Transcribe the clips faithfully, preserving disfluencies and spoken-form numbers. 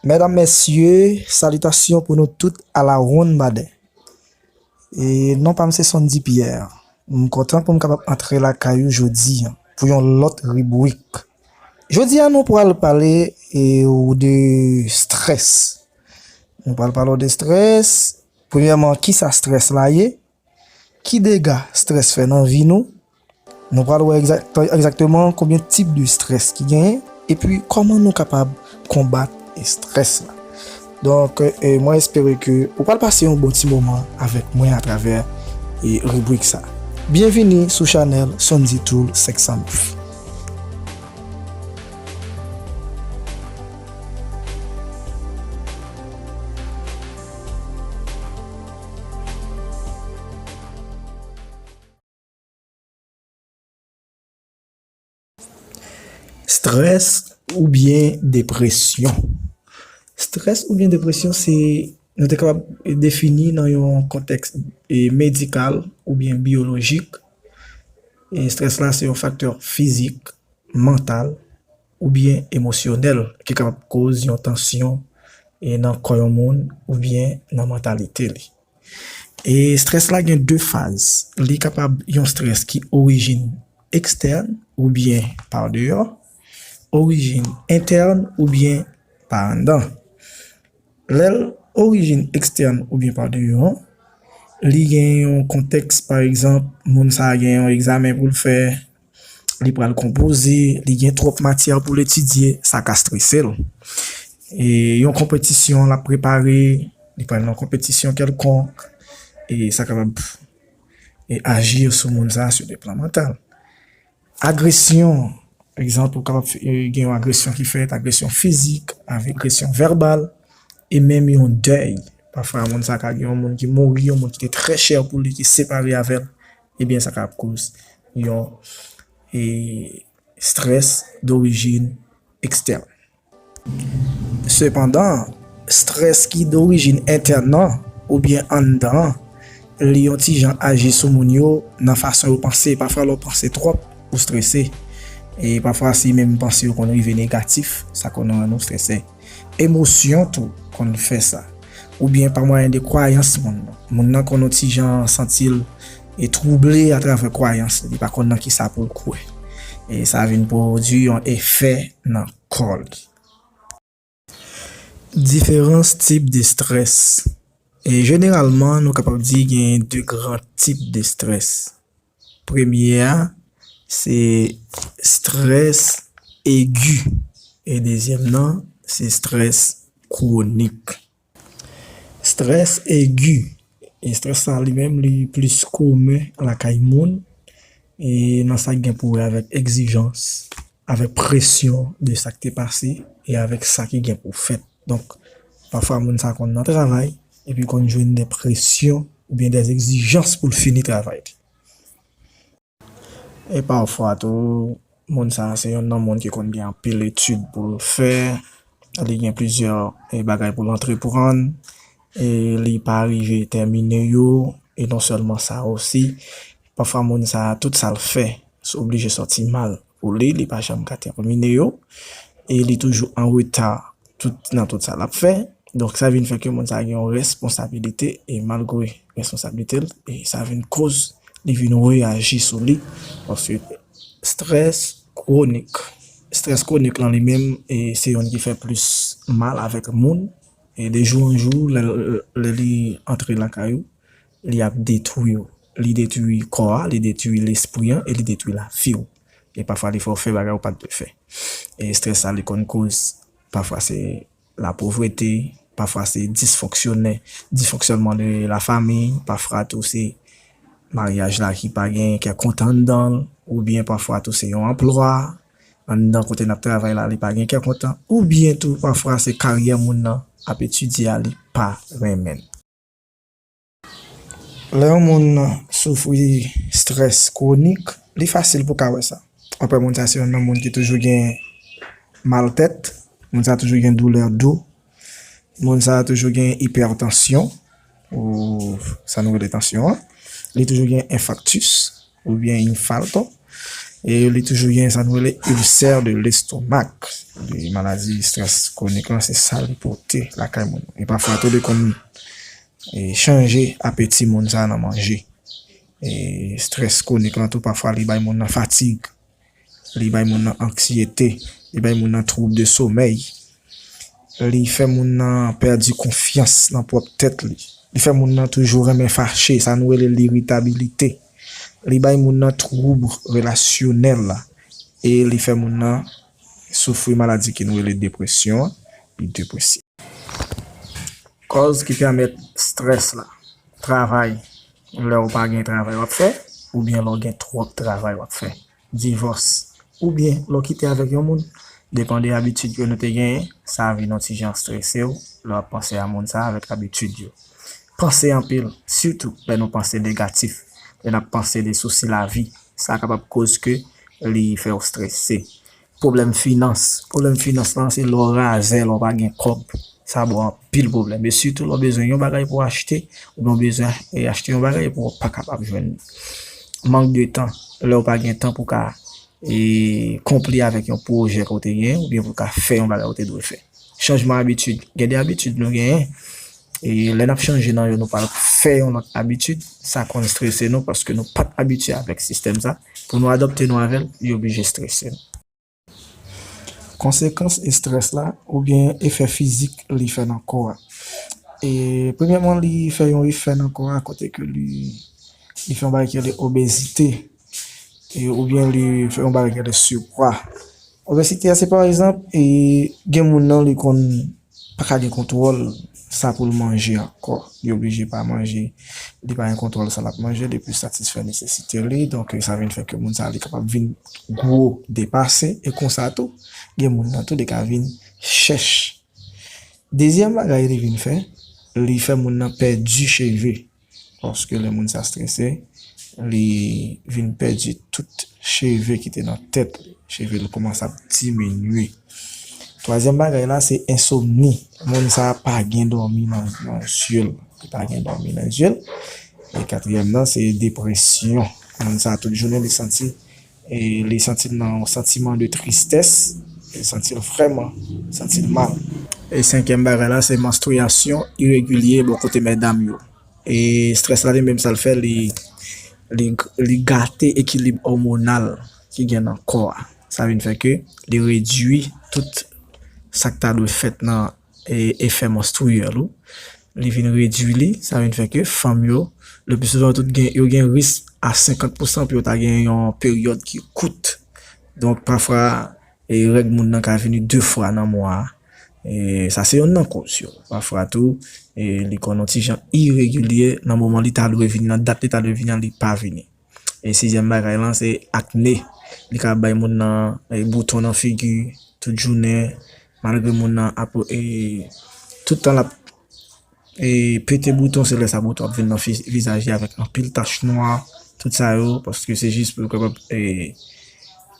Medam, mesye, salitasyon pou nou tout a la wonn maten. E non pa m se Sondy Pierre. M kontan pou m kapab antre lakay ou jodi a pou yon lòt ribrik. Jodi a nou pral pale e, ou de strès. Nou pral pale w de strès. Premyèman, kisa strès la ye? Ki dega strès fè nan vi nou? Nou pral wè egzak-, egzakteman konbyen tip de strès ki genyen, epi kòman nou kapab konbat strès la. Donk, e, mwen espere ke ou pral pase yon bon ti moman avèk mwen atravè, e, ribrik sa. Byenvini sou chanèl Sondy Tool senk san nèf. Strès oubyen depresyon. Strès oubyen depresyon, se, nou te kapab defini nan yon kontèks, e, medikal oubyen byolojik. E strès la, se yon faktè fizik, mantal oubyen emosyonèl ki kapab koz yon tansyon, e, nan kò yon moun oubyen nan mantalite li. E strès la gen de faz. Li kapab yon strès ki orijin ekstèn oubyen pa deyò, orijin entèn oubyen pa anndan. Lè l orijin ekstèn oubyen pa deyò, li gen yon kontèks, pa egzanp, moun sa a gen yon egzamen pou l fè, li pral konpoze, li gen twòp matyè pou l etidye, sa ka strese l. E yon konpetisyon l ap prepare, li pral nan konpetisyon kèlkonk, e sa kapab, e, aji sou moun sa a sou le plan mantal. Agresyon, egzanp, ou kapab fè, e, gen yon agresyon ki fèt, agresyon fizik, agresyon vèbal, e menm yon dèy. Pafwa, moun sa ka gen yon moun ki mouri, yon moun ki te trè chè pou li, ki separe avè l, ebyen, sa ka ap koz yon, e, strès dorijin ekstèn. Sepandan, strès ki dorijin entèn nan oubyen anndan an, li yon ti jan aji sou moun yo nan fason yo panse. Pafwa, lè w panse twòp, ou strese. E pafwa, si menm panse yo konn rive negatif, sa konn rann ou strese. Emosyon tou konn fè sa. Oubyen pa mwayen de kwayans moun nan. Moun nan konn yon ti jan santi l e twouble atravè kwayans li, li pa konn nan kisa pou l kwè. E sa vin pwodui yon efè nan kò li. Diferans tip de strès. E jeneralman, nou kapab di gen de gran tip de strès. Premye a, se strès egi. E dezyèm nan, se strès kwonik. Strès egi. E strès sa li menm, li plis komen lakay moun. E nan sa ki gen pou wè avèk egzijans, avèk presyon de sa k te pase, e avèk sa ki gen pou fèt. Donk, pafwa moun sa konn nan travay, epi konn jwenn de presyon oubyen de egzijans pou l fini travay li. E pafwa tou, moun sa a se yonn nan moun ki konn gen anpil etid pou l fè, li gen plizyè, e, bagay pou l antreprann, e li pa rive tèmine yo, e non sèlman sa osi, pafwa moun sa a, tout sa l fè, se oblije sòti mal pou li, li pa janm ka tèmine yo, e li toujou an reta tout, nan tout sa l ap fè. Donk, sa vin fè ke moun sa a gen yon responsabilite, e malgre responsabilite l, e sa vin koz li vin reyaji sou li. Paske strès kwonik, strès kwonik lan li menm, e se yonn ki fè plis mal avèk moun. E de jou an jou, lè, lè li antre lakay ou, li ap detwi w. Li detwi kò a, li detwi lespri an, e li detwi lavi w. E pafwa, li fè w fè bagay ou pa t dwe fè. E strès sa, li konn koz, pafwa, se lapovrete, pafwa se disfonksyone-, disfonksyònman de lafami, pafwa tou se maryaj la ki pa gen kè kontan anndan l, oubyen pafwa tou se yon anplwa anndan kote n ap travay la, li pa gen kè kontan, oubyen tou pafwa se karyè moun nan ap etidye a, li pa renmen l. Lè yon moun soufri strès kwonik, li fasil pou w ka wè sa. W ap wè moun sa se yon moun ki toujou gen mal tèt, moun sa toujou gen doulè do, moun sa toujou gen ipètansyon, ou sa nou rele tansyon an, li toujou gen enfaktis, oubyen enfalto, E li toujou gen sa nou rele ulcère de l'estomac. Li maladi strès kwonik lan, se sa li pote lakay moun. E pafwa tou, li konn e, chanje apeti moun sa nan manje. E, strès kwonik lan tou, pafwa li bay moun nan fatig, li bay moun nan anksyete, li bay moun nan twoub de somèy, li fè moun nan pèdi konfyans nan pwòp tèt li, li fè moun nan toujou renmen fache, sa nou rele liritabilite, li bay moun nan twoub relasyonèl la, e li fè moun nan soufri maladi ke nou rele depresyon an, li depresif. Kòz ki pèmèt strès la, travay, lè w pa gen travay w ap fè, oubyen lè w gen twòp travay w ap fè, divòs, oubyen lè w kite avèk yon moun, depann de abitid ke nou te genyen, sa vin yon ti jan strese w lè w ap panse a moun sa avèk abitid yo. Panse anpil, sitou lè nou panse negatif, lè n ap panse de sousi lavi, sa kapab koz ke li fè w strese. Pwoblèm finans. Pwoblèm finans lan se lè w razè, lè w pa gen kòb. Sa ba w anpil pwoblèm. E sitou lè w bezwen yon bagay pou w achte, oubyen w bezwen e, achte yon bagay epi w pa kapab jwenn li. Mank de tan. Lè w pa gen tan pou w ka e, konpli avèk yon pwojè ke w te gen, oubyen pou w ka fè yon bagay ou te dwe fè. Chanjman abitid. Gen de abitid nou genyen, e lè n ap chanje nan yo, nou pral fè yon lòt abitid, sa konn strese nou paske nou pa t abitye avèk sistèm sa. Pou nou adapte nou avè l, li oblije strese nou. Konsekans estrès la, oubyen efè fizik li fè nan kò a. E, premyèman, li fè yon efè nan kò a kote ke li, li fè yon bagay ki rele obezite, e, oubyen li fè yon bagay ki rele sipwa. Obezite a, se pa egzanp, e, gen moun nan li konn pa ka gen kontwòl sa pou l manje ankò. Li oblije pa manje, li pa gen kontwòl sa l ap manje, li plis satisfè nesesite li. Donk, sa vin fè ke moun sa, li kapab vin gwo, depase, e konsa tou, gen moun nan tou, li ka vin chèch. Dezyèm bagay li vin fè, li fè moun nan pèdi cheve. Paske lè moun sa strese, li vin pèdi tout cheve ki te nan tèt li. Cheve l kòmanse ap diminye. Twazyèm bagay la, se ensomni. Moun sa pa gen dòmi nan, nan zye l. Li pa gen dòmi nan zye l. E katriyèm nan, se depresyon. Moun sa tout jounen li santi, e li santi l nan yon santiman de tristès, li santi l vrèman, santi l mal. E senkyèm bagay la, se manstriyasyon iregilye bò kote medam yo. E strès la li menm sa l fè, li, li, li gate ekilib òmonal ki gen nan kò a. Sa vin fè ke li redui tout sa k ta dwe fèt nan e, efè manstriyèl ou. Li vin redui li, sa vin fè ke fanm yo, le pli souvan tout gen, yo gen risk a senkant pousan pou yo ta gen yon peryòd ki kout. Donk, pafwa, e, règ moun nan ka vini de fwa nan mwa a. E, sa se yonn nan kòz yo. Pafwa tou, e, li konn yon ti jan iregilye nan moman li ta dwe vini, nan dat li ta dwe vini an, li pa vini. E sizyèm bagay lan, se akne. Li ka bay moun nan, e, bouton nan figi, tout jounen, malgre moun nan ap, e, tout tan l ap, e, pete bouton, se lè sa bouton ap vin nan fi-, vizaj li avèk anpil tach nwa, tout sa yo, paske se jis pou yo kapab, e,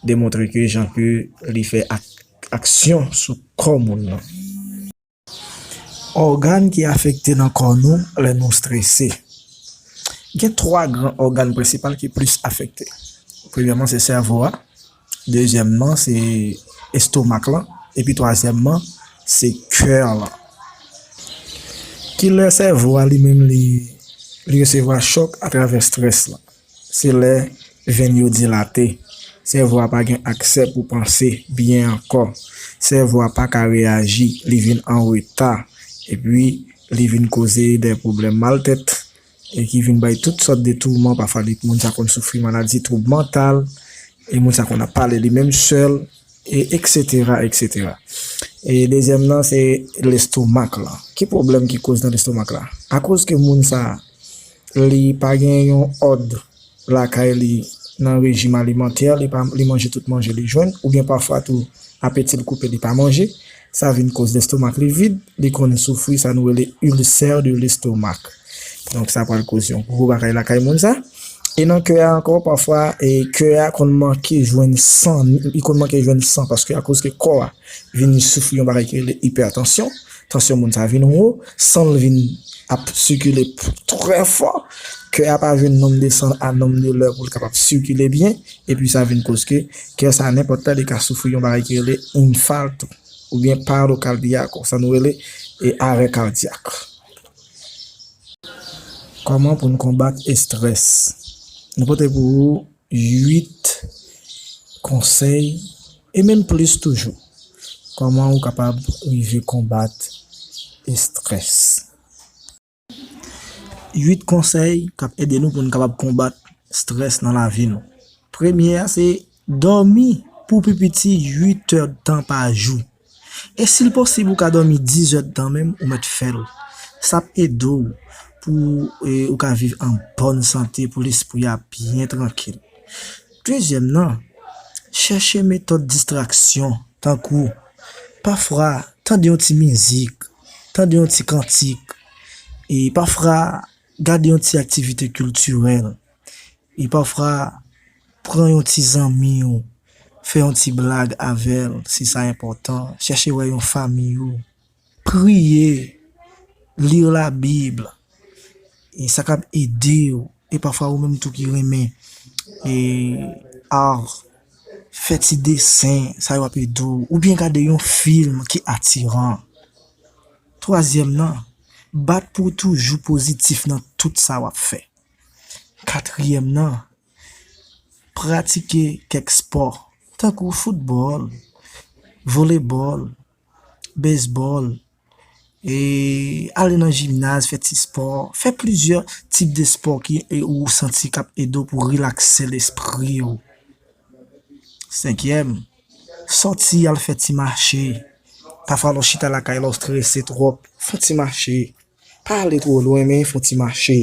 demontre ke jan ke li fè ak-, aksyon sou kò moun nan. Ògàn ki afekte nan kò nou lè nou strese. Gen twa gran ògàn prensipal ki plis afekte. Premyèman, se sèvo a. Dezyèmman, se estomak lan. Epi twazyèmman, se kè lan. Kilè sèvo a li menm li, li resevwa chòk atravè strès lan? Se lè venn yo dilate. Sèvo a pa gen aksè pou panse byen ankò. Sèvo a pa ka reyaji, li vin an reta. Epi, li vin koze de pwoblèm mal tèt, e ki vin bay tout sòt de touman. Pafwa, li, moun sa konn soufri maladi twoub mantal, e moun sa konn ap pale li menm sèl, e, etsetera, etsetera. E dezyèm nan, se lestomak la. Ki pwoblèm ki koz nan lestomak la? Akoz ke moun sa, li pa gen yon òd lakay li nan rejim alimantè, li pa, li manje tout manje li jwenn, oubyen pafwa tou apeti l koupe, li pa manje, sa vin koz lestomak li vid, li konn soufri sa nou rele ulcère de l'estomac. Donk sa pral koz yon gwo bagay lakay moun sa. E nan kè a ankò, pafwa, e kè a konn manke jwenn san, li konn manke jwenn san, paske akoz ke kò a vin soufri yon bagay ki rele ipètansyon, tansyon moun sa vin wo, san l vin ap sikile trè fò, kè a pa jwenn nonm de san a nonm de lè pou l kapab sikile byen, epi sa vin koz ke kè sa nenpòt lè li ka soufri yon bagay ki rele infarto, oubyen paro cardíaco, sa nou rele e arè kadyak. Kòman pou n konbat estrès? Nou pote pou ou uit konsèy, e menm plis toujou. Kòman ou kapab rive konbat estrès? Uit konsèy k ap ede nou pou n kapab konbat estrès nan lavi nou. Premye a se dòmi pou pi piti uit è tan pa jou. E si l posib ou ka dòmi diz è tan menm, ou mèt fè l. Sa ap ede w pou e, ou ka viv an bòn sante, pou lespri a byen trankil. Dezyèm nan, chèche metòd distraksyon, tankou pafwa tande yon ti mizik, tande yon ti kantik, e pafwa gade yon ti aktivite kiltirèl, e pafwa pran yon ti zanmi w, fè yon ti blag avè l si sa enpòtan, chèche wè yon fanmi w, priye, li Labib, e sa k ap ede w. E pafwa ou menm tou ki renmen e ar, fè ti desen, sa yo ap ede w. Oubyen gade yon fim ki atiran. Twazyèm nan, bat pou w toujou pozitif nan tout sa w ap fè. Katriyèm nan, pratike kèk spò, tankou foutbòl, volebòl, bezbòl, e ale nan jimnaz, fè ti spò, fè plizyè tip de spò ki e, ou santi k ap ede w pou rilakse lespri w. Senkyèm, sòti al fè ti mache. Pafwa lè w chita lakay la, w strese twòp, fè ti mache. Pa ale twò lwen, men fè ti mache.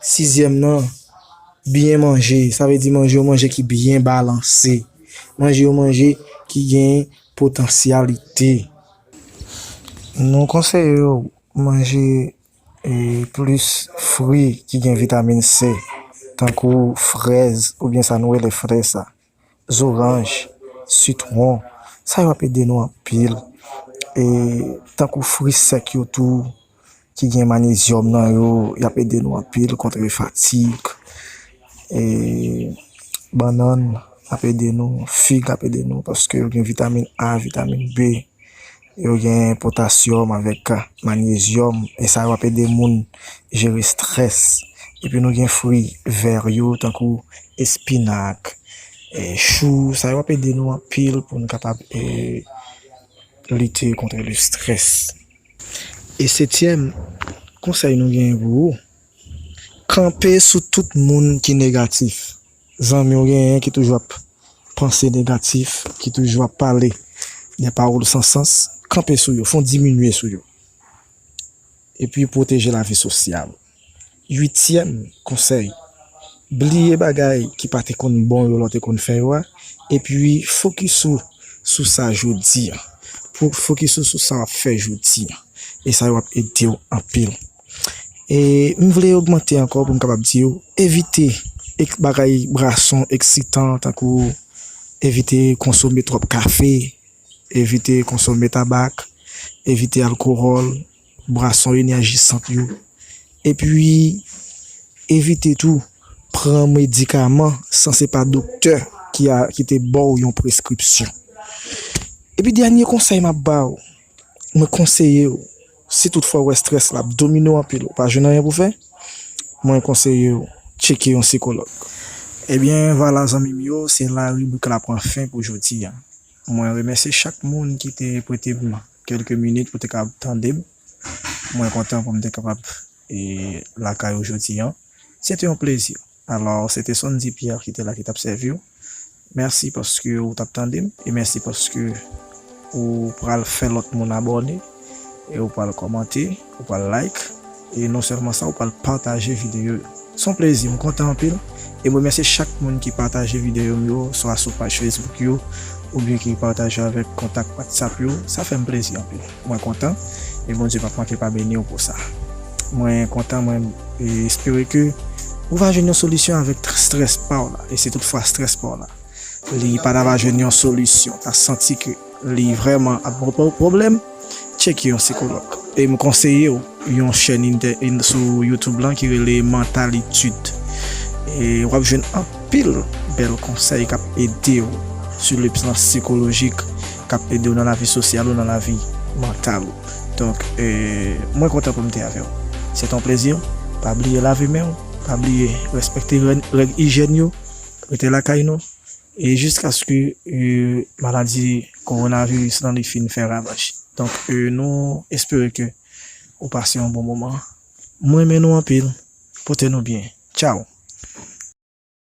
Sizyèm nan, byen manje. Sa vle di manje yon manje ki byen balanse. Manje yon manje ki gen potansyalite. Nou konseye w manje e, plis fwi ki gen vitamin C, tankou frèz, oubyen sa nou rele frèz sa, zoranj, sitwon, sa yo ap ede nou anpil. E, tankou fwi sèk yo tou, ki gen manyezyòm nan yo, y ap ede nou anpil kont fatig. E, bannann ap ede nou, fig ap ede nou, paske yo gen vitamin A, vitamin B, yo gen potasyòm avèk manyezyòm, e sa yo ap ede moun jere estrès. Epi nou gen fwi vè yo, tankou espinak, e, chou, sa yo ap ede nou anpil pou nou kapab, e, lite kont le strès. E setyèm konsèy nou genyen pou ou, kanpe sou tout moun ki negatif. Zanmi w genyen ki toujou ap panse negatif, ki toujou ap pale de pawòl san sans, kanpe sou yo, fè w diminye sou yo. Epi pwoteje lavi sosyal. Uityèm konsèy, bliye bagay ki pa te konn bon yo lè w te konn fè yo a, epi fokis ou sou sa jodi a. Pou fokis ou sou sa w ap fè jodi a. E sa yo ap ede w anpil. E m vle ogmante ankò pou m kapab di w, evite ek-, bagay bwason eksitan, tankou evite konsome twòp kafe, evite konsome tabak, evite alkowòl, bwason enèjisant yo. Epi, evite tou pran medikaman san se pa doktè ki a, ki te ba w yon preskripsyon. Epi, dènye konsèy m ap ba w, mwen konseye w, si toutfwa w wè estrès la ap domine w anpil, ou pa jwenn anyen pou fè, mwen konseye w tcheke yon sikològ. Ebyen, vwala, zanmi m yo, se la ribrik la pran fen pou jodi a. Mwen remèsye chak moun ki te prete m kèlke minit pou te kapab tande m. Mwen kontan pou m te kapab, e, lakay ou jodi a. Se te yon plezi. Alò, se te Sondy Pierre ki te la ki t ap sèvi w. Mèsi paske ou t ap tande m, e mèsi paske ou pral fè lòt moun abòne, e ou pral kòmante, ou pral like, e non sèlman sa, ou pral pataje videyo yo. Se yon plezi, m kontan anpil, e m remèsye chak moun ki pataje videyo m yo, swa sou paj Facebook yo, oubyen ki pataje avèk kontak WhatsApp yo. Sa fè m plezi anpil. Mwen kontan, e Bondye p ap manke pa beni w pou sa. Mwen kontan, mwen, e, espere ke ou va jwenn yon solisyon avèk tr-, strès pa w la, e si toutfwa strès pa w la, li pa ta va jwenn yon solisyon, ta santi ke li vrèman ap pran pwoblèm, tcheke yon sikològ. E m konseye w yon chèn intè- in- sou YouTube lan ki rele Mentalitude. E w ap jwenn anpil bèl konsèy k ap ede w sou le plan sikolojik, k ap ede w nan lavi sosyal ou nan lavi mantal ou. Donk, e, mwen kontan pou m te avè w. Se te yon plezi. Pa bliye lave men w, pa bliye respekte règ, règ ijyèn yo, rete lakay nou, e jiskaske e, maladi kowonaviris lan li fin fè ravaj. Donk, e, nou espere ke ou pase yon bon moman. Mwen renmen nou anpil. Pote nou byen. Tchaw.